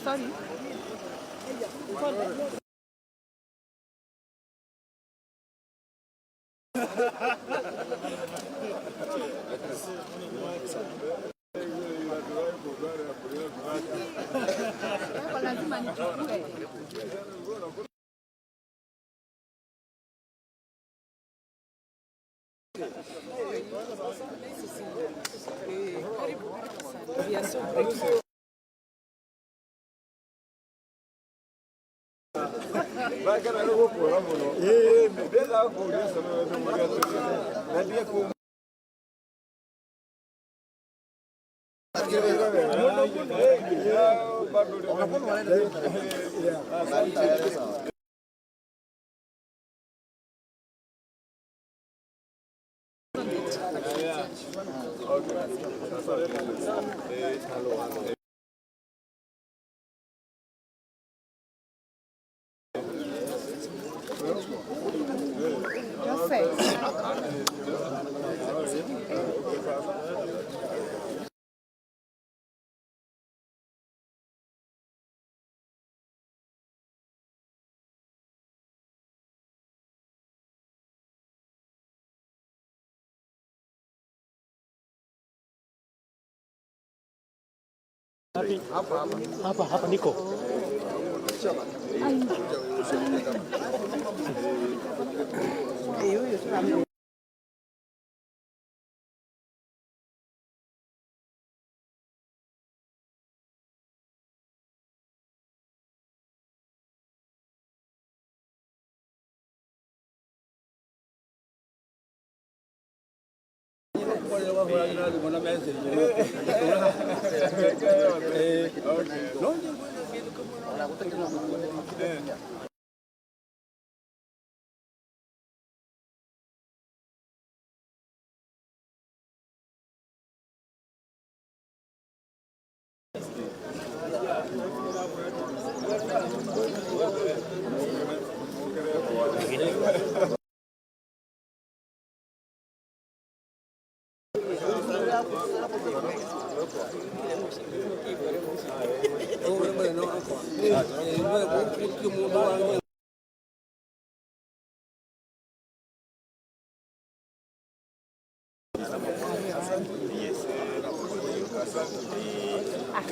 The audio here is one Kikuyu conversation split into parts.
Sorry. Lazima nichukue. We are so grateful. Hapa hapa niko.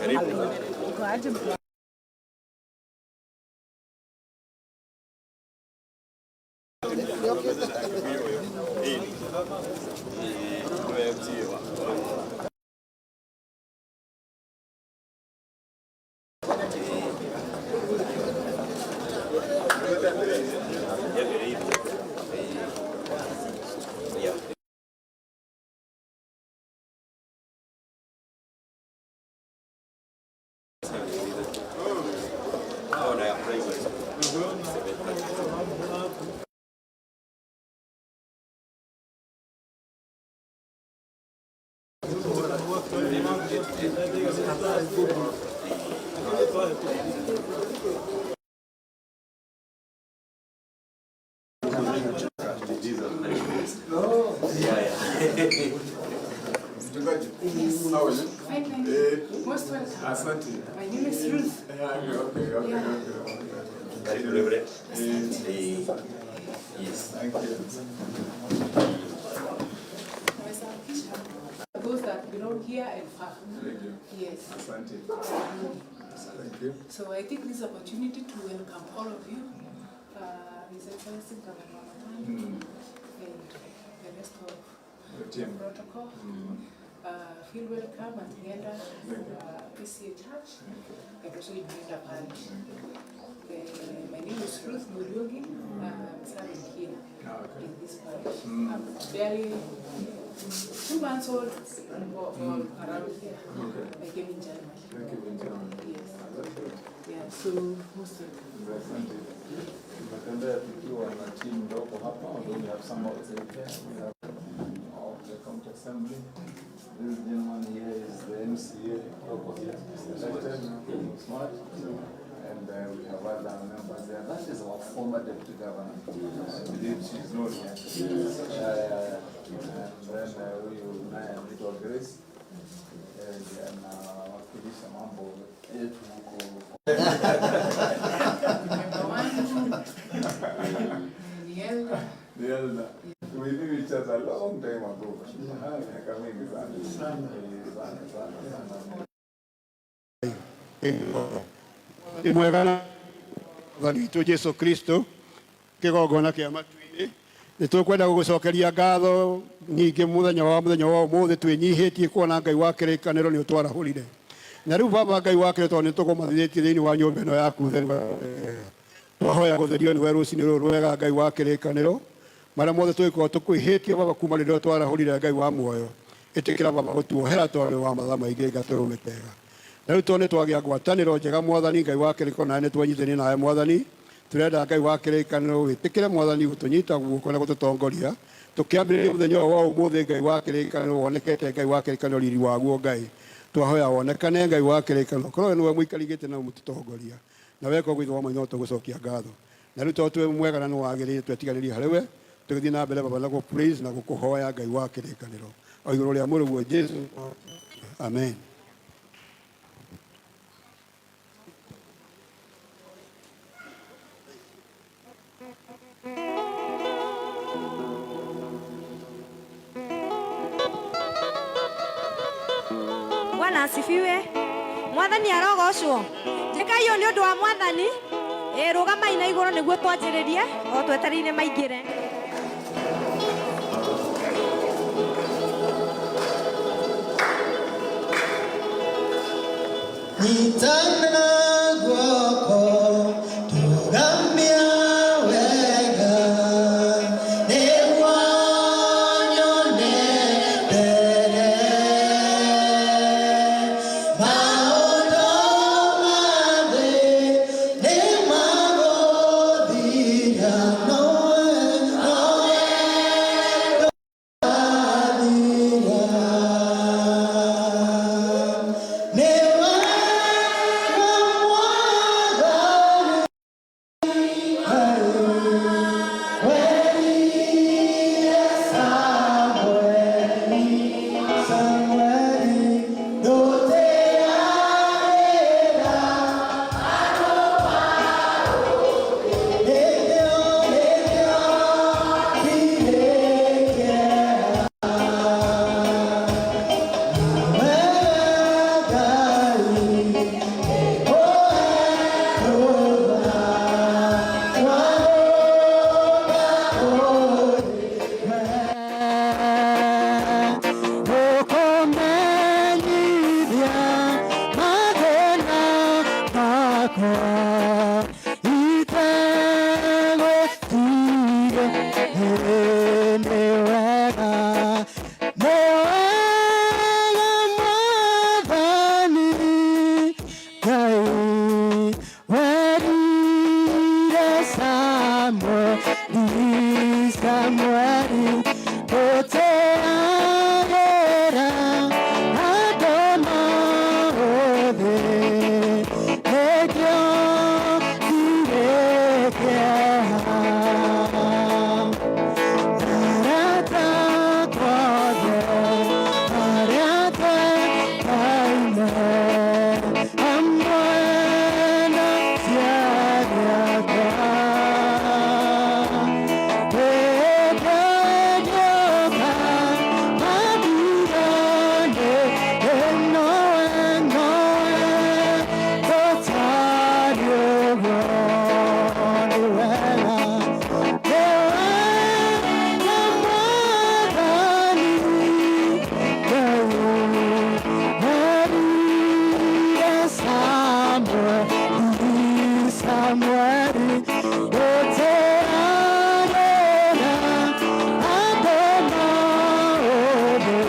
Karibu. How are you? Fine, thank you. Most welcome. Asante. My name is Ruth. Yeah, okay. Karibu Reverend. Yes. Thank you. Those that belong here and far. Thank you. Yes. Asante. Thank you. So I take this opportunity to welcome all of you, His Excellency Governor Wamatangi and the rest of The team. protocol. Feel welcome at Ngenda PCA Church and also in Ngenda Parish. My name is Ruth Muriuki. I'm serving here in this parish. I'm barely 2 months old or around here. Okay. I came in January. Thank you, Benjamin. Yes. That's good. Yeah, so most welcome. Asante. Tumetembea tukiwa na team ndogo hapa, although we have some outside here. We have of the county assembly. This gentleman here is the MCA local here, elected, smart. And we have other members there. That is our former deputy governor. I believe she's known here. Yeah. And then huyu naye anaitwa Grace. Ndiye anawakilisha mambo yetu huko. Member wangu ni elder. The elder. We knew each other a long time ago. Ah, miaka mingi sana. Sana. Eh, sana sana sana. Mwega na Mwathani witũ Jesu Kristo, kĩgongona kĩa matu-inĩ, nĩ tũkwenda gũgũcokeria ngatho nyingĩ mũthenya wa ũmũthĩ, twĩnyihĩtie kuona Ngai wa kĩrĩkanĩro nĩ ũtwarahũrire. Na rĩu, Baba Ngai wa kĩrĩkanĩro, tondũ nĩ tũkũmathithĩtie thĩinĩ wa nyũmba ĩno yaku theru, twahoya gũtherio nĩwe rũcinĩ rũrũ rwega. Ngai wa kĩrĩkanĩro, marĩa mothe tũgĩkorwo tũkwĩhĩtie, Baba, kuma rĩrĩa twarahũrire, Ngai wa muoyo, ĩtĩkĩra, Baba, gũtuohera tondũ wa mathaa maingĩ gatũrũme kega. Na rĩu tondũ nĩ twagĩa ngwatanĩro njega, Mwathani Ngai wa kĩrĩkanĩro, nawe nĩ twanyitania nawe, Mwathani, tũrenda, Ngai wa kĩrĩkanĩro, wĩtĩkĩre, Mwathani, gũtũnyita guoko na gũtũtongoria tũkĩambĩrĩria mũthenya ũyũ wa ũmũthĩ. Ngai wa kĩrĩkanĩro, wonekete, Ngai wa kĩrĩkanĩro, riri waguo, Ngai, twahoya wonekane. Ngai wa kĩrĩkanĩro, korwo nĩwe mũikarigĩte na mũtũtongoria na weka ũguo, ithe wa maitho, tũgũcokia ngatho. Na rĩu tondũ twĩ mwega na nĩ wagĩrĩire, twetiganĩrie harĩ we, tũgĩthiĩ na mbere, Baba, na gũ praise na gũkũhoya, Ngai wa kĩrĩkanĩro, o igũrũ rĩa mũrũguo Jesu, amen. Bwana asifiwe. Mwathani arogocwo. Njĩkai ũũ nĩ ũndũ wa Mwathani. Ĩ rũgamai na igũrũ nĩguo twanjĩrĩrie o twetereire maingĩre. Nyitana guoko tugamia wega nĩguo nyone mbere maũndũ ma thĩ nĩmagũthira nowe nowe ndũgathira nĩ wega Mwathani werire Samueli, Samueli ndũteanĩra nĩkĩo nĩkĩo ndirĩ kĩeha we Ngai Ũkũmenyithia mathĩna makwa itegũtiga. Nĩ wega, nĩ wega Mwathani Ngai werire Samueli, Samueli ndũteagĩra andũ maũthĩ nĩkĩo ndirĩ kĩeha. Arata akwa othe arĩa twendaine hamwe na aciari akwa twĩkĩgĩũka mathirane ĩno nowe tũtariĩ ũguo. Nĩ wega, nĩ wega Mwathani Ngai werire Samueli, Samueli ndũteanĩra andũ maũthĩ.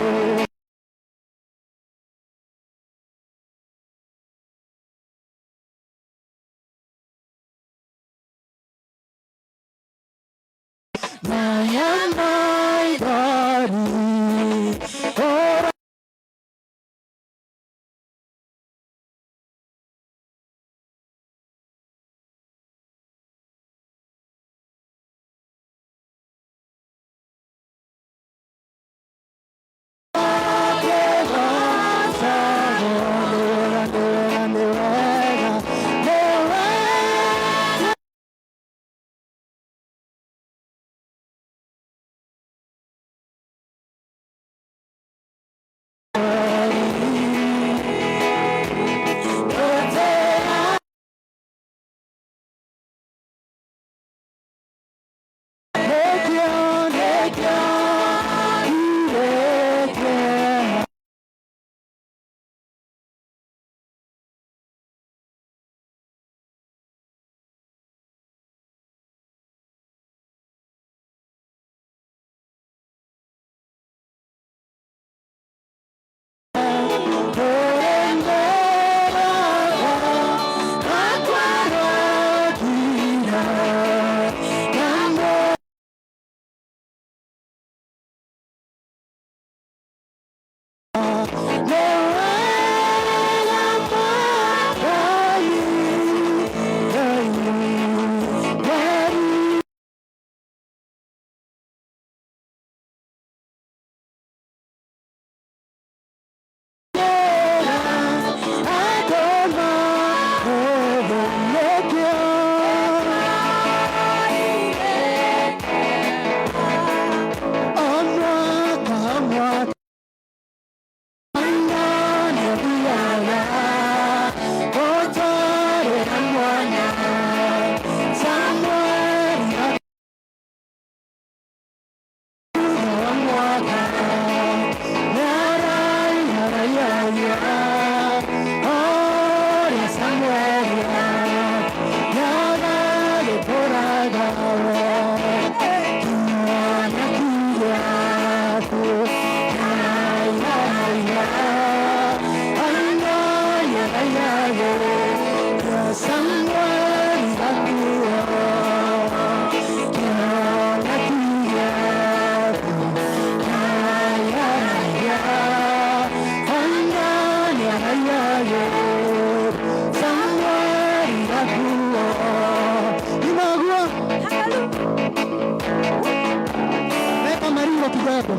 Weka maringo kidogo.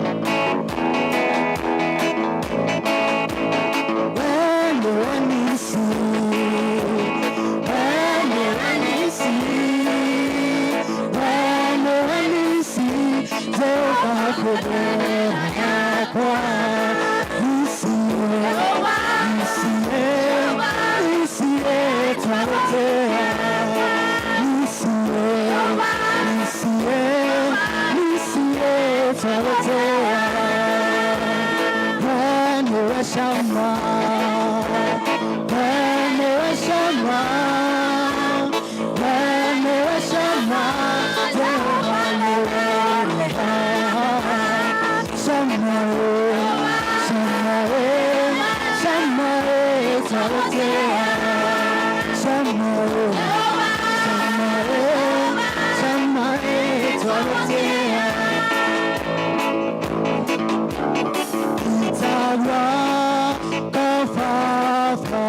Wewe nisi, wewe nisi, wewe nisi, Jehova kubera kwa nisi, nisi, nisi, twarotea nisi, nisi, nisi, twarotea wewe shama, wewe shama, wewe shama, Jehova ni wewe. Shama, shama, shama, twarotea shama, shama, shama, twarotea Itagwa kafafa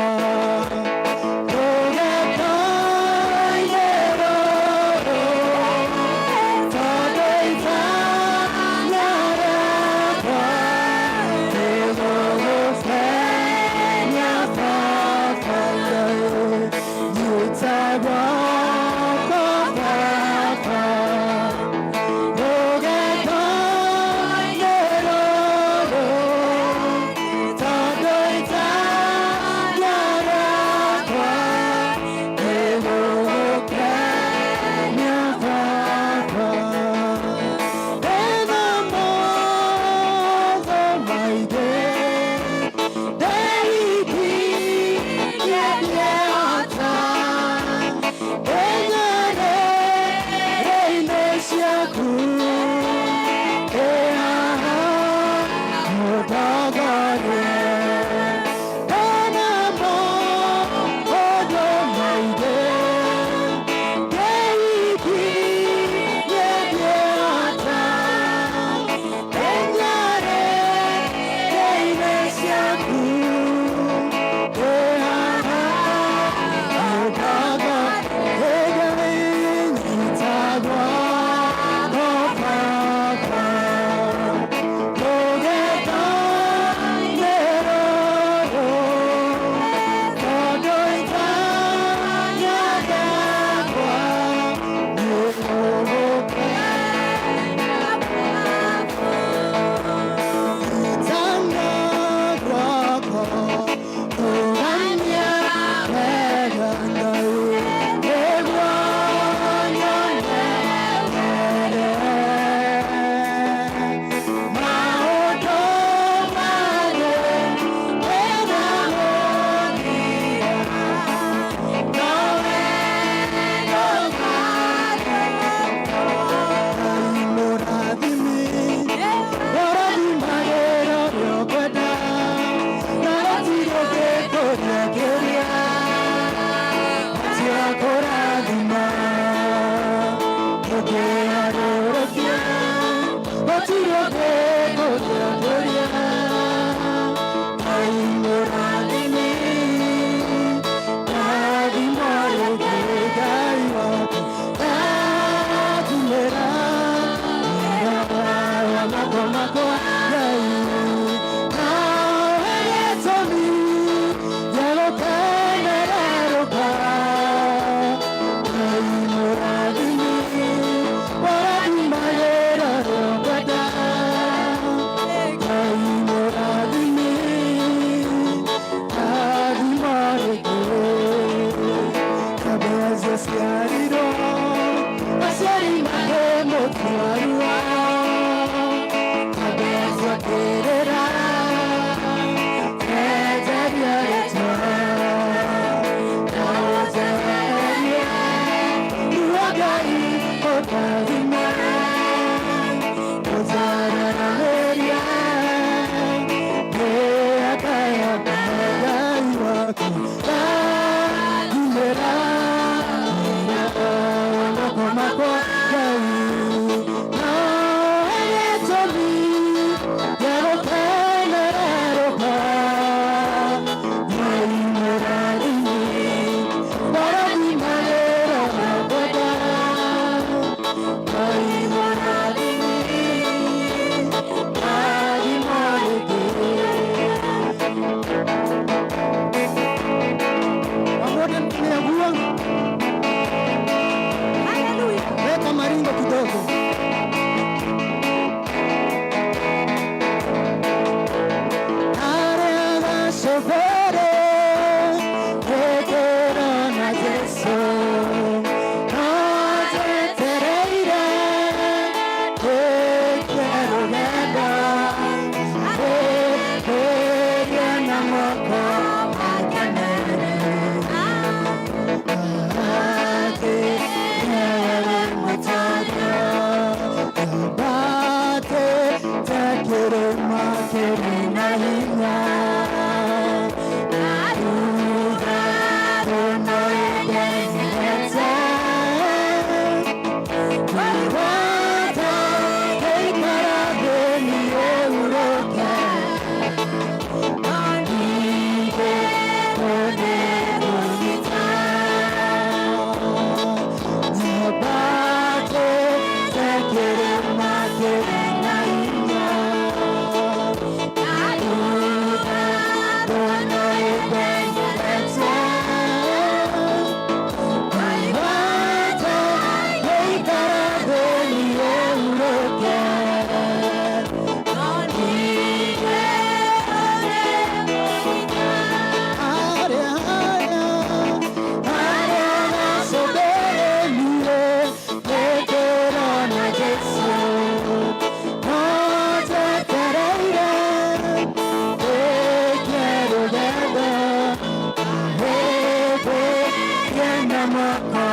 Na moko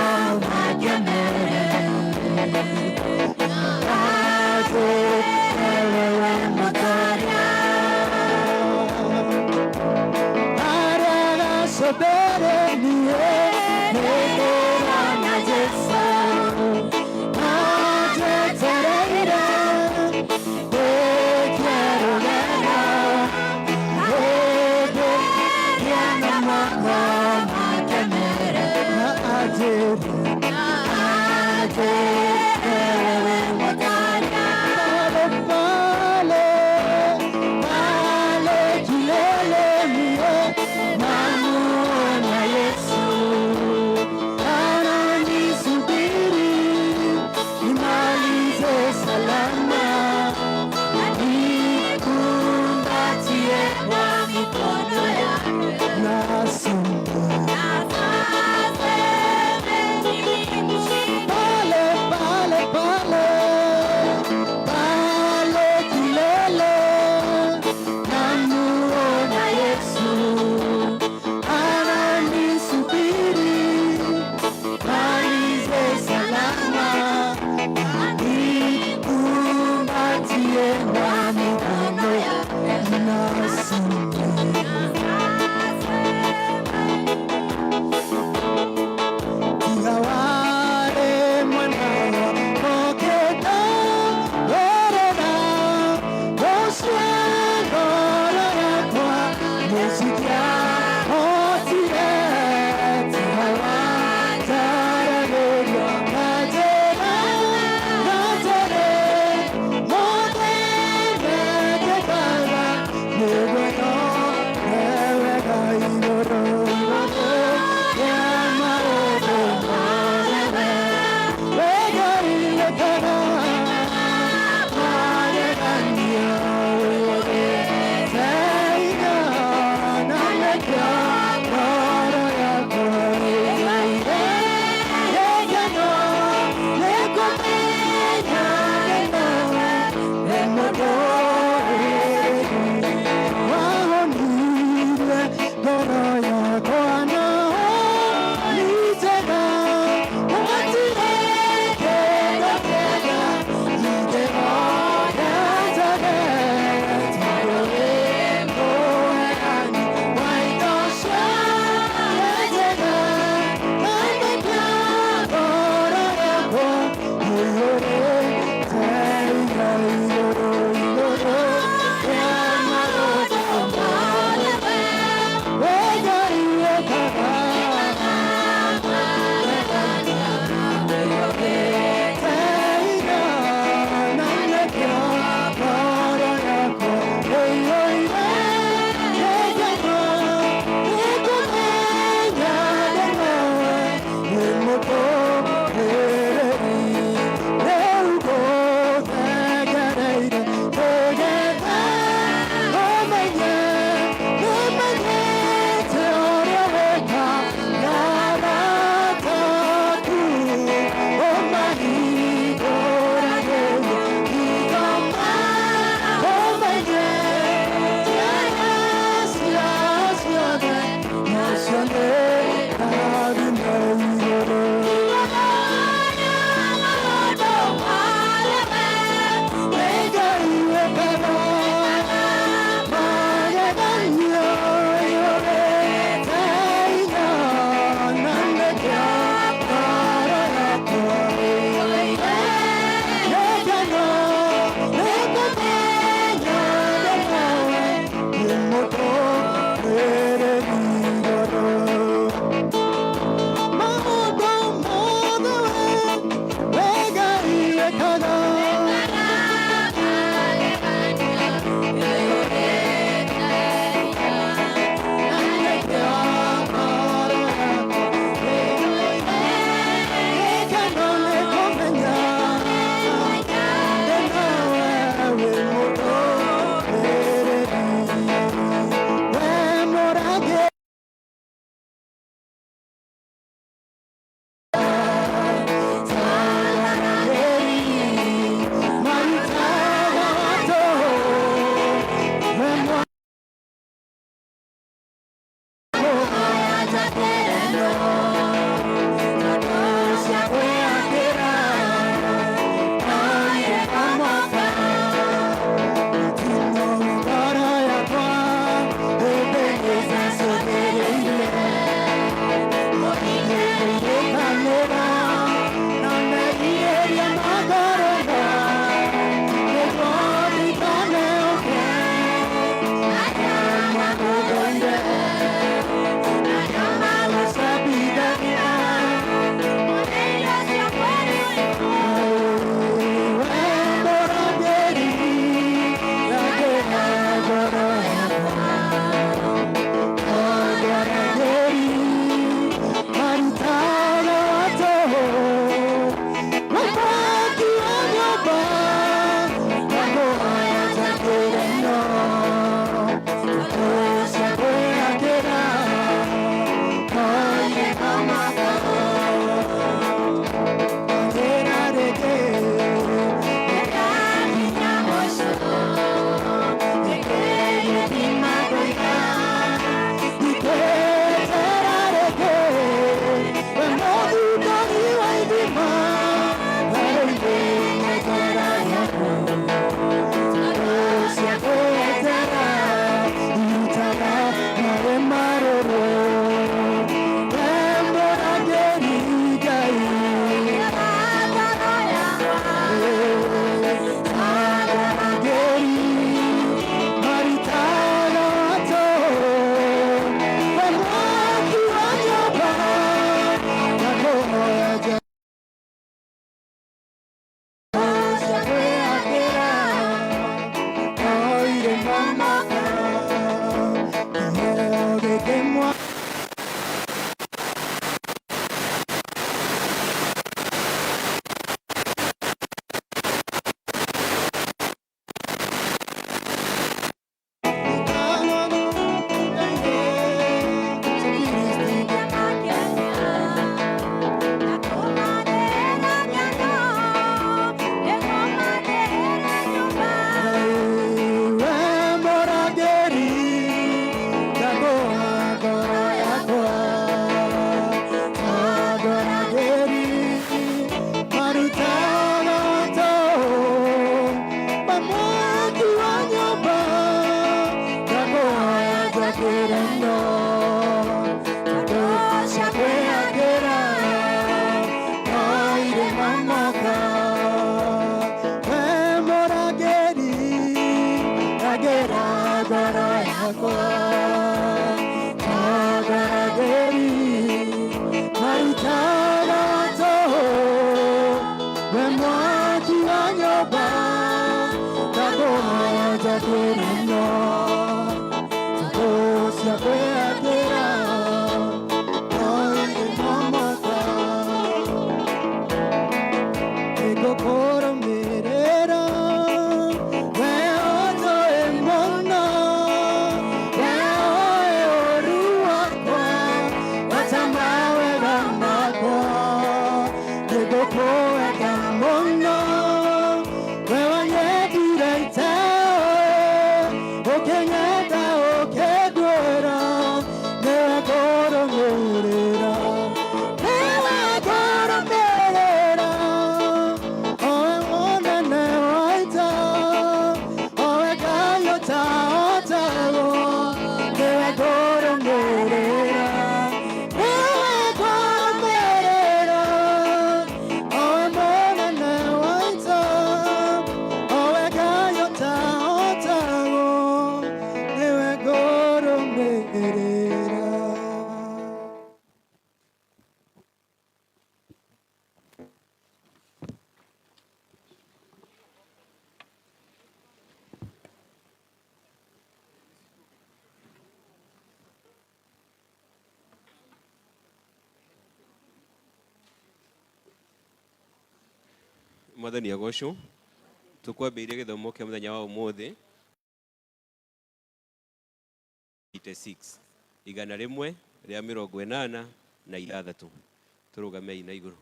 makenere. Aje ewe motoria. Arara sobere nie, na Jesu. Aje tereire, te quiero gana. Ebe na moko makenere. Aje, aje ewe motoria. Pale, pale, pale kilele mie, namuona Yesu. Mwathani agocwo. Tũkwambĩrĩria gĩthomo kĩa mũthenya wa ũmũthĩ 86 186 tũrũgamei na igũrũ.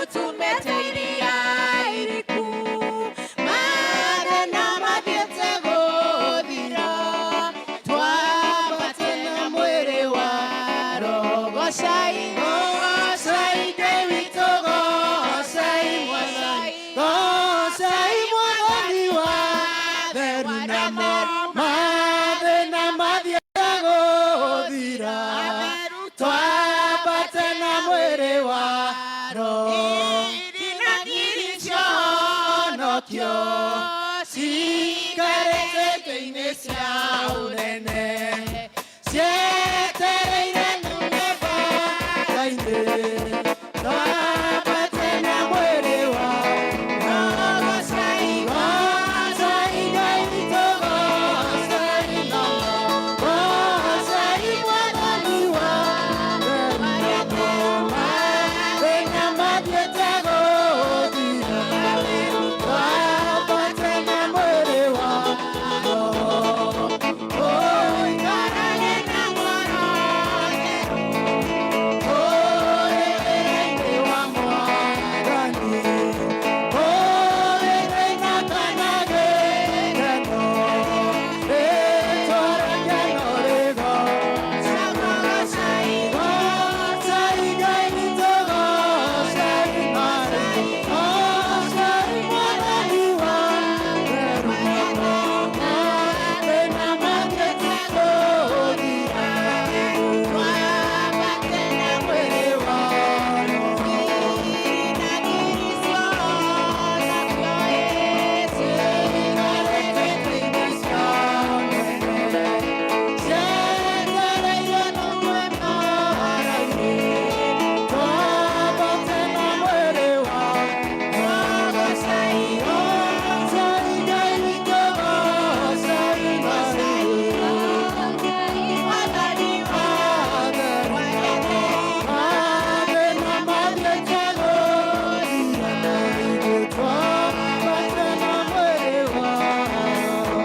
Utumete iria iriku, mathĩna mathiĩte gũthira, twambate na mwĩrĩ wa Roho. Gocai, gocai Ngai witũ, gocai Mwathani, gocai Mwathani wa theru namo mathĩna mathiĩte gũthira, twambate na mwĩrĩ wa Roho. Ngiri cionokio ciikarĩte itĩ-inĩ cia ũnene, cietereire nyume mbara-inĩ, twambate na mwĩrĩ wa Roho. Gocai, gocai Ngai witũ, gocai Mama, gocai Mwathani wa mathĩna mathiĩte gũthira, twambate na mwĩrĩ wa Roho. Ũikarage na ngoro theru, ũrĩ wĩra-inĩ wa Mwathani, ũrĩ thĩna kana gĩkeno, rĩĩtwa rĩake no rĩgoocagwo. Gocai, gocai Ngai witũ, gocai Mwathani, gocai Mwathani wa theru mathĩna mathiĩte gũthira, twambate na mwĩrĩ wa Roho. Ciikarĩte itĩ-inĩ cia ũnene, cietereire nyume mbara-inĩ, twambate na mwĩrĩ wa Roho. Gocai, gocai Ngai witũ, gocai Mwathani, wa theru mathĩna mathiĩte gũthira, twambate na mwĩrĩ wa Roho.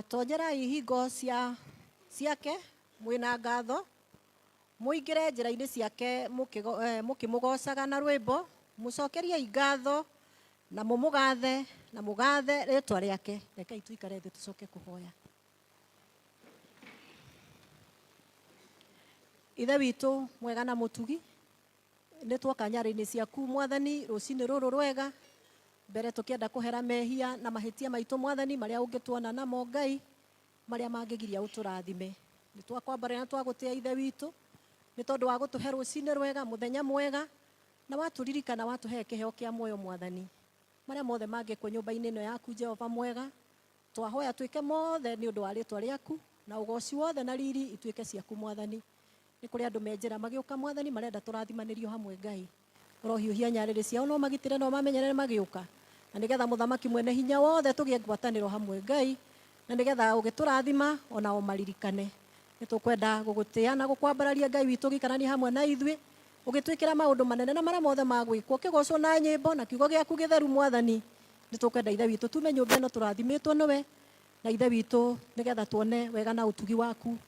Tonyerai hingo cia ciake mwĩna ngatho, mũingĩre njĩra-inĩ ciake mũkĩmũgocaga na rwĩmbo, mũcokeriei ngatho na mũmũgathe na mũgathe rĩtwa rĩake. Rekei tuikare thĩ tũcoke kũhoya. Ithe witũ mwega na mũtugi, nĩ twoka nyarĩ-inĩ ciaku Mwathani rũcinĩ rũrũ rwega, mbere tũkĩenda kũhera mehia na mahĩtia maitũ Mwathani marĩa ũngĩtuona namo Ngai, marĩa mangĩgiria ũtũrathime. Nĩ twakwambarĩra na twagũtĩa Ithe witũ nĩ tondũ wa gũtũhe rũcinĩ rwega, mũthenya mwega, na watũririkana watũhe kĩheo kĩa muoyo Mwathani. Marĩa mothe mangĩkwo nyũmba-inĩ ĩno yaku Jehova mwega, twahoya twĩke mothe nĩ ũndũ wa rĩtwa rĩaku, na ũgoci wothe na riri ituĩke ciaku Mwathani. Nĩ kũrĩ andũ me njĩra magĩũka Mwathani, marenda tũrathimanĩrio hamwe Ngai. Ũrohiũhia nyarĩrĩ ciao, no magitĩre no mamenyerere magĩũka, na nĩgetha mũthamaki mwene hinya wothe tũgĩe ngwatanĩro hamwe Ngai, na nĩgetha ũgĩtũrathima ona o maririkane. Nĩ tũkwenda gũgũtĩa na gũkwambararia Ngai witũ, gĩikaranie hamwe na ithuĩ, ũgĩtwĩkĩra maũndũ manene na marĩa mothe magwĩkwo, ũkĩgocwo na nyĩmbo na kiugo gĩaku gĩtheru Mwathani. Nĩ tũkwenda Ithe witũ tume nyũmba ĩno tũrathimĩtwo nĩwe, na Ithe witũ nĩgetha tuone wega na ũtugi waku.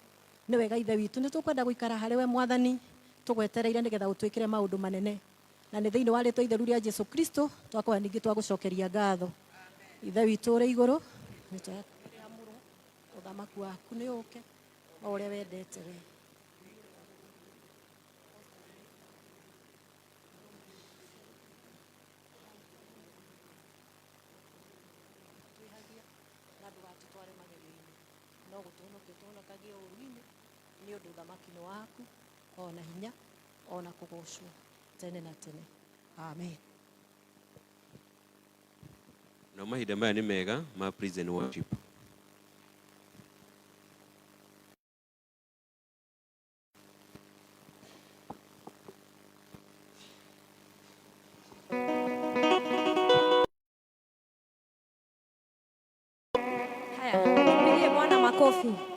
Nĩ wega Ithe witũ, nĩ tũkwenda gũikara harĩ we Mwathani, tũgwetereire nĩgetha ũtwĩkĩre maũndũ manene, na nĩ thĩinĩ wa rĩtwa itheru rĩa Jesu Kristo twakoya ningĩ twagũcokeria ngatho. Ithe witũ ũrĩ igũrũ, rĩtwa rĩaku rĩamũrwo, ũthamaki waku nĩ ũke, o ũrĩa wendete we. Twĩhagia na ndũgatũtware magerio-inĩ, no gũtũhonokia ũtũhonokagie ũũru-inĩ, nĩ ũndũ ũthamaki nĩ waku, ona hinya, ona kũgocwo tene na tene. Amen. Na mahinda maya nĩ mega ma praise and worship. Makofi.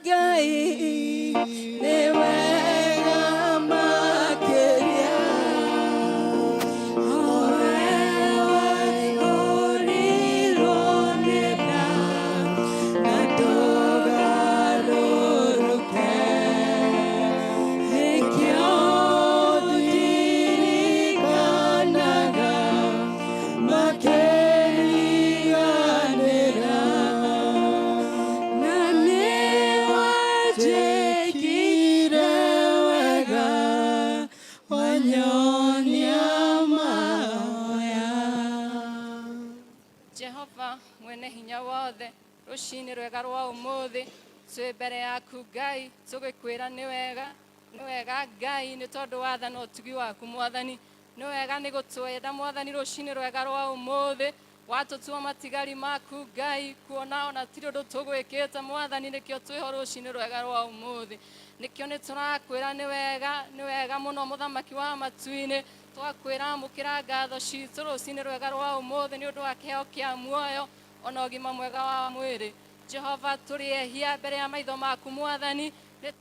Ngai nĩ wega makĩria. Ũrirwo nĩ tha na ndũgarũrũke, nĩkĩo ndirikanaga makĩriganĩra, na nĩwanjĩkire wega wanyonia mahoya. Jehova mwene hinya wothe, rũcinĩ rwega rwa ũmũthĩ twĩ mbere yaku Ngai, tũgĩkwĩra nĩ wega, nĩ wega Ngai, nĩ tondũ wa tha na ũtugi waku Mwathani. Nĩ wega nĩ gũtwenda Mwathani. Rũcinĩ rwega rwa ũmũthĩ watũtua matigari maku Ngai, kuona ona tirĩ ũndũ tũgwĩkĩte Mwathani, nĩkĩo twĩho rũcinĩ rwega rwa ũmũthĩ. Nĩkĩo nĩ tũrakwĩra nĩ wega, nĩ wega mũno Mũthamaki wa matu-inĩ. Twakwĩra amũkĩra ngatho citũ rũcinĩ rwega rwa ũmũthĩ nĩ ũndũ wa kĩheo kĩa muoyo ona ũgima mwega wa mwĩrĩ. Jehova, tũrĩ ehia mbere ya maitho maku Mwathani, nĩ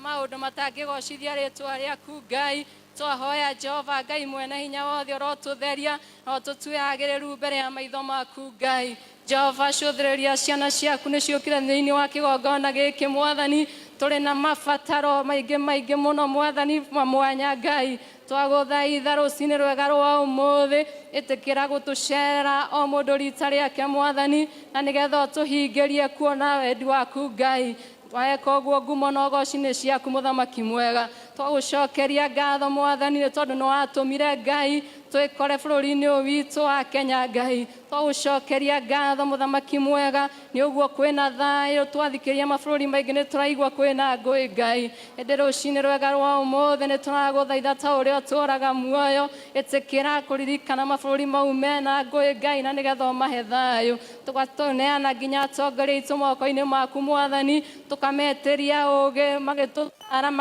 maũndũ matangĩgocithia rĩtwa rĩaku Ngai. Twahoya Jehova Ngai mwene hinya wothe, ũrotũtheria na ũtũtue agĩrĩru mbere ya maitho maku Ngai. Jehova, cũthĩrĩria ciana ciaku nĩ ciũkire thĩinĩ wa kĩgongona gĩkĩ Mwathani, tũrĩ na mabataro maingĩ maingĩ mũno Mwathani ma mwanya Ngai. Twagũthaitha rũcinĩ rwega rwa ũmũthĩ, ĩtĩkĩra gũtũcerera o mũndũ rita rĩake Mwathani, na nĩgetha ũtũhingĩrie kuona wendi waku Ngai. Weka ũguo, ngumo na ũgoci nĩ ciaku Mũthamaki mwega. Twagũcokeria ngatho Mwathani nĩ tondũ nĩ watũmire Ngai twĩkore bũrũri-inĩ ũyũ witũ wa Kenya Ngai. Twagũcokeria ngatho Mũthamaki mwega nĩ ũguo kwĩna thayũ. Twathikĩria mabũrũri maingĩ nĩ tũraigua kwĩna ngũĩ Ngai, ĩndĩ rũcinĩ rwega rwa ũmũthĩ nĩ tũragũthaitha ta ũrĩa ũtũraga muoyo, ĩtĩkĩra kũririkana mabũrũri mau mena ngũĩ Ngai, na nĩgetha ũmahe thayũ. Tũgatũneana nginya atongoria aitũ moko-inĩ maku Mwathani, tũkametĩria ũũgĩ magĩtũtara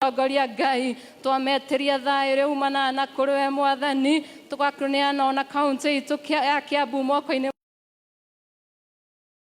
tongoria Ngai. Twametĩria thayũ ũrĩa umanaga na kũrĩ we Mwathani. Tũgakũneana ona kaũntĩ itũ ya Kiambu moko-inĩ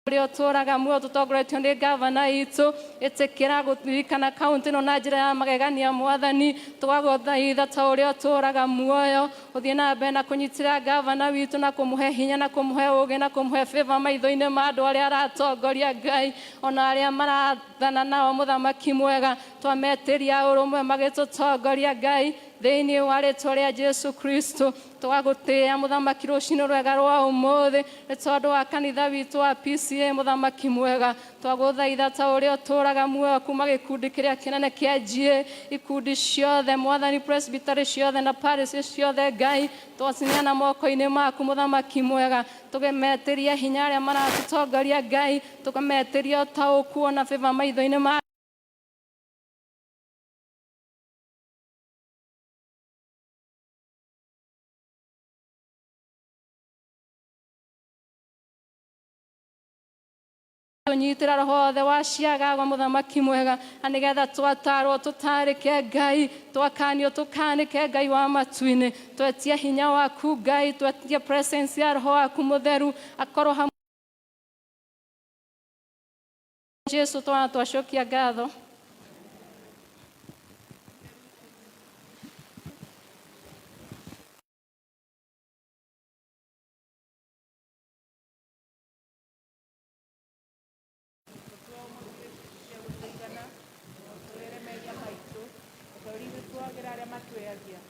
ũrĩa ũtũraga muoyo, tũtongoretio nĩ gavana itũ. Ĩtĩkĩra gũririkana kaũntĩ ĩno na njĩra ya magegania Mwathani. Tũgagũthaitha ta ũrĩa ũtũraga muoyo, ũthiĩ na mbere na kũnyitĩra gavana witũ na kũmũhe hinya na kũmũhe ũũgĩ na kũmũhe favor maitho-inĩ ma andũ arĩa aratongoria Ngai, ona arĩa marathana nao Mũthamaki mwega. Twametĩria ũrũmwe magĩtũtongoria Ngai, thĩinĩ wa rĩtwa rĩa Jesu Kristo. Tũgagũtĩĩa Mũthamaki rũcinĩ rwega rwa ũmũthĩ nĩ tondũ wa kanitha witũ wa PCA Mũthamaki mwega. Twagũthaitha ta ũrĩa ũtũraga muoyo, kuma gĩkundi kĩrĩa kĩnene kĩa GA, ikundi ciothe Mwathani, presbytery ciothe na parish ciothe Ngai, twacineana moko-inĩ maku Mũthamaki mwega. Tũgemetĩria hinya arĩa maratũtongoria Ngai, tũkametĩria ũtaũku ona favor maitho-inĩ ma tũnyitĩra roho wothe wa ciagago Mũthamaki mwega, na nĩgetha twatarwo tũtarĩke Ngai, twakanio tũkanĩke Ngai wa matu-inĩ. Twetia hinya waku Ngai, twetia presence ya roho waku mũtheru akorwo hamwe. Jesu, twana twacokia ngatho. Twĩre mehia maitũ o ta ũrĩa ithuĩ tuohagĩra arĩa matwĩhagia,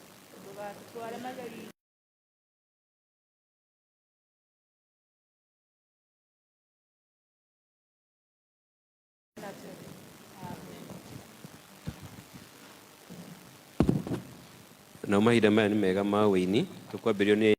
ndũgatware magerio. Amen. Nao mahinda maya nĩ mega ma wĩini, tũkwambĩrĩrio nĩ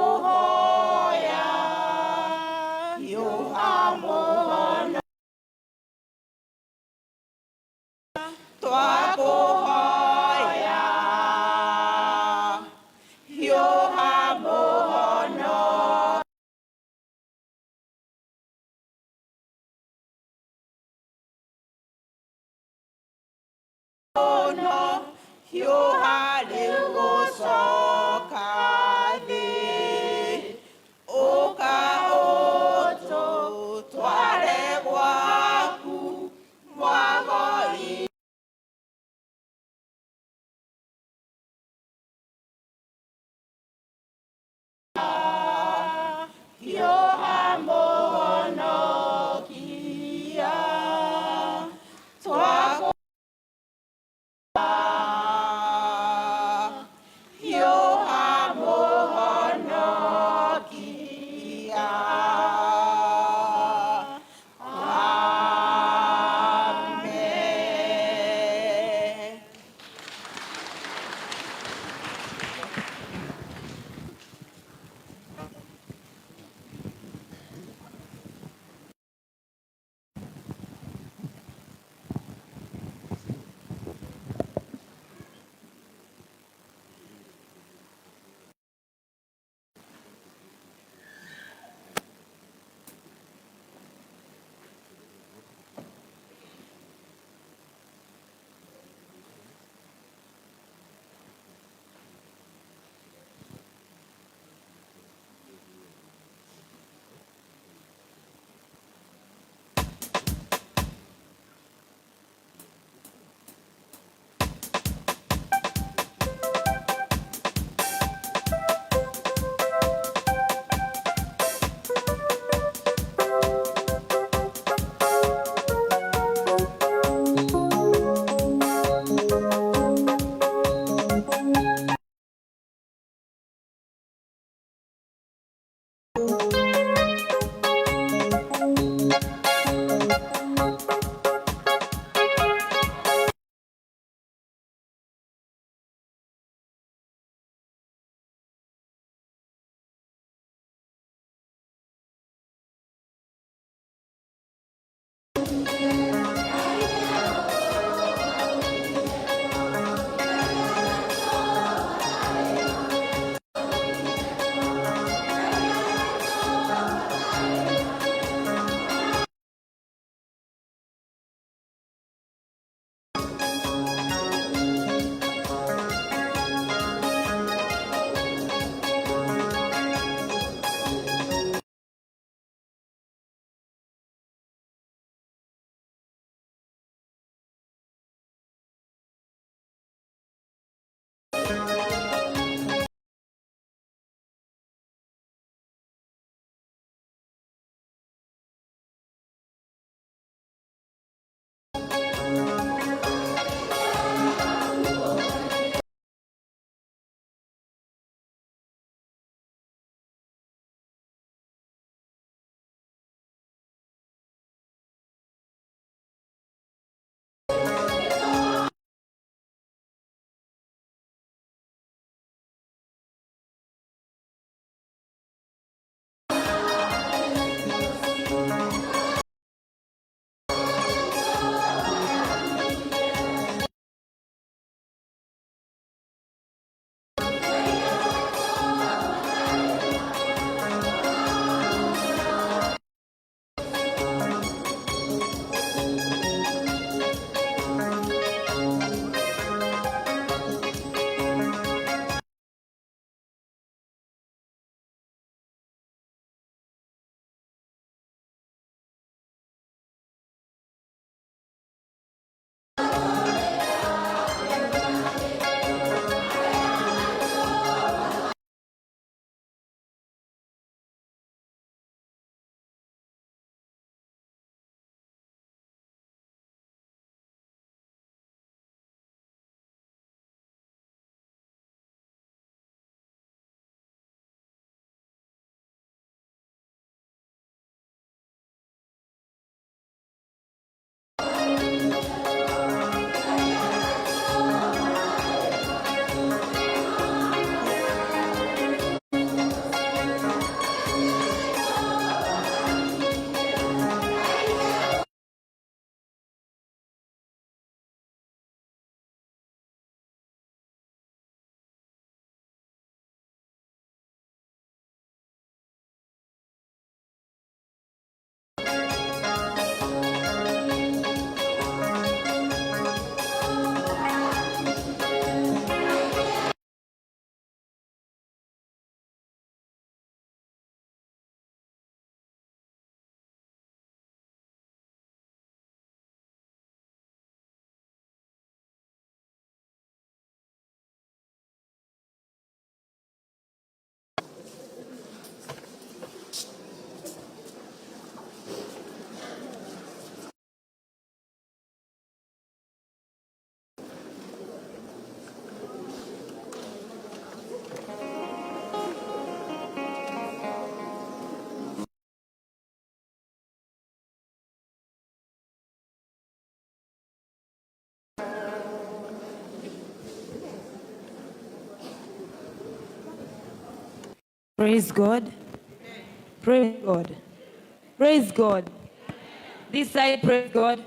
Twakuhoya hiũha mũhono twakuhoya hiũha mũhono no hiũha rĩu gũcoka thĩ ũka ũtũtware gwaku mwago-inĩ hiũha mũhonokia twaku Praise God. Praise God. Praise God. This side, praise God.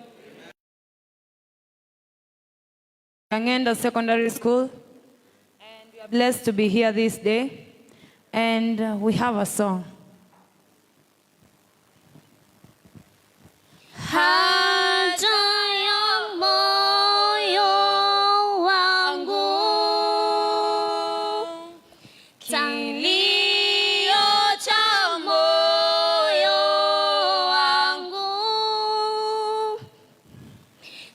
Kang'endo Secondary School. And we are blessed to be here this day. And we have a song. Haja ya moyo wangu, kilio cha moyo wangu,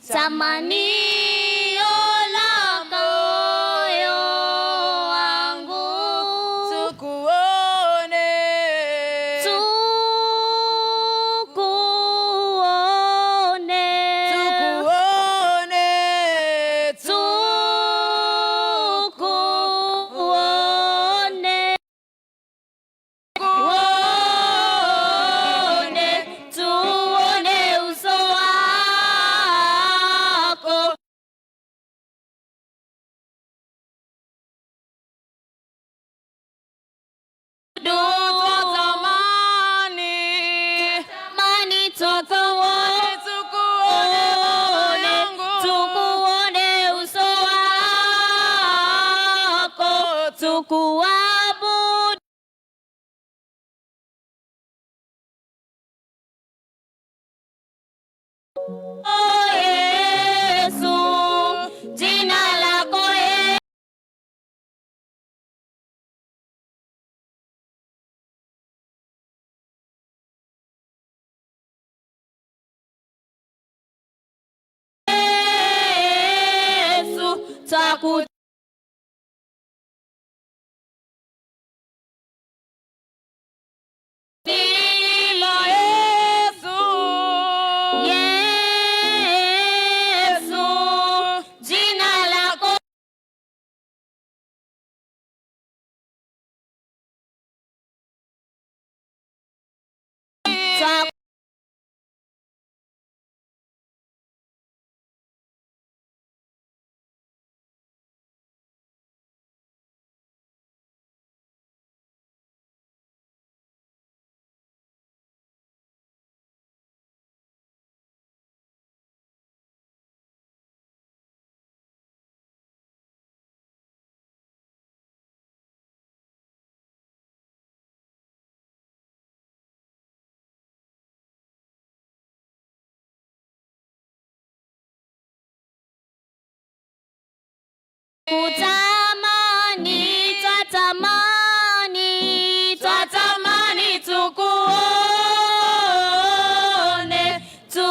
tamanio la moyo wangu, Tukuone, tukuone, tukuone, tukuone, tuone, tuone uso wako. Twatamani, Tamani tukuone, tukuone, tukuone uso wako, tukuabudu. Oh, Yesu, jina lako Yesu, twaku la Yesu, Yesu, jina lako Kutamani, twatamani, twatamani tukuone, tu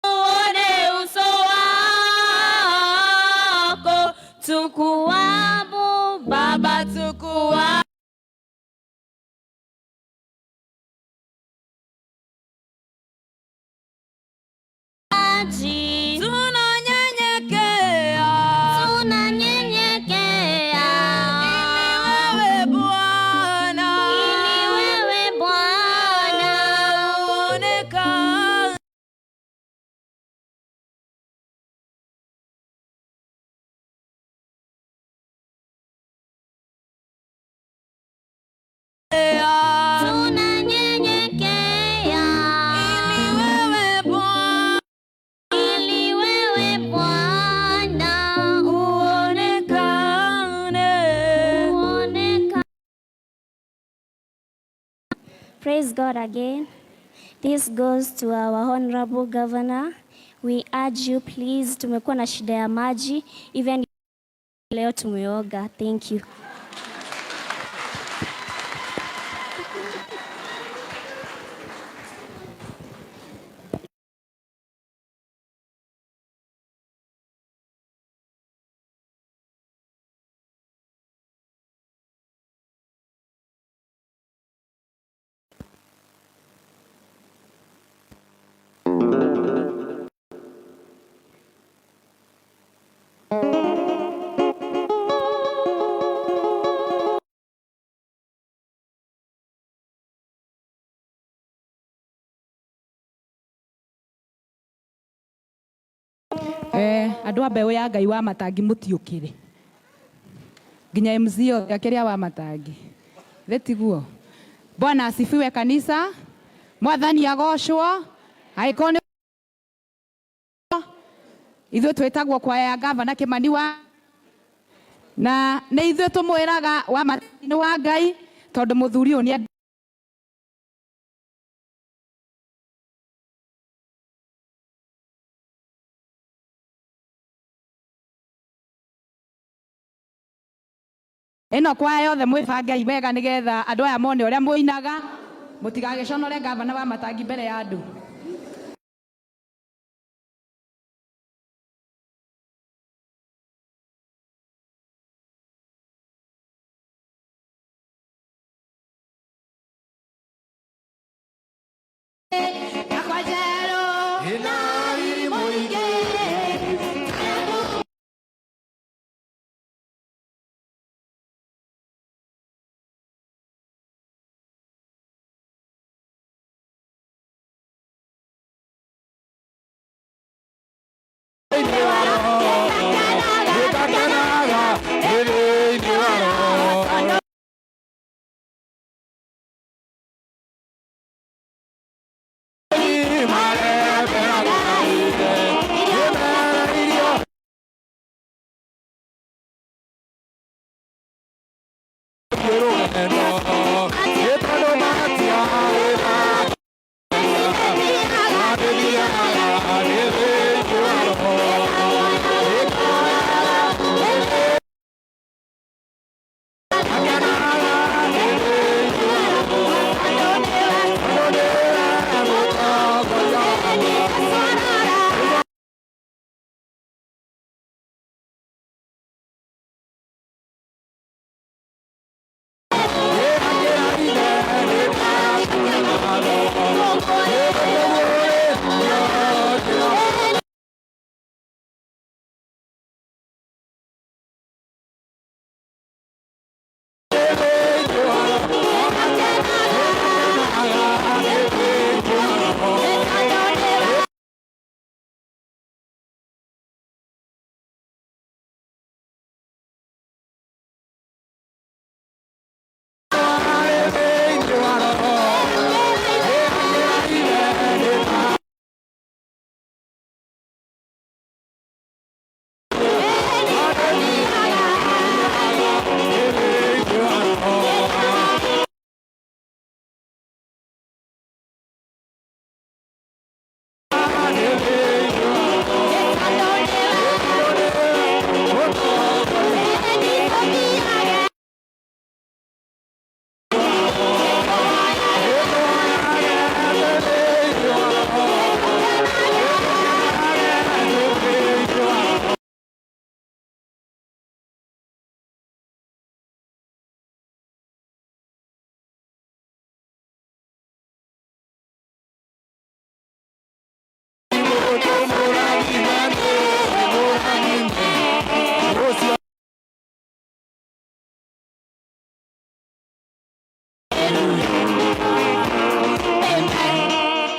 tuone uso wako, tukuabudu Baba, tukuabudu. Tunanyenyekea, Tunanyenyekea ili wewe Bwana, ili wewe Bwana uonekane. Praise God again. This goes to our honorable governor. We urge you please, tumekuwa na shida ya maji, even leo tumeoga. Thank you. Andå a mbeå ya Ngai wa matangi må nginya MC othe akĩrĩa wa matangi thĩ tiguo. Bwana asifiwe kanisa, mwathani agocwo. Angĩkorwo nĩ ithuĩ twĩtagwo kwaya ya gavana Kimani wa na nĩ ithuĩ tũmwĩraga wa matangi nĩ wa Ngai tondũ mũthuri ũyũ nĩ ĩno kwaya yothe mwĩbangei wega nĩgetha andũ aya mone ũrĩa mũinaga mũtigagĩconore gavana wa matangi mbere ya andũ.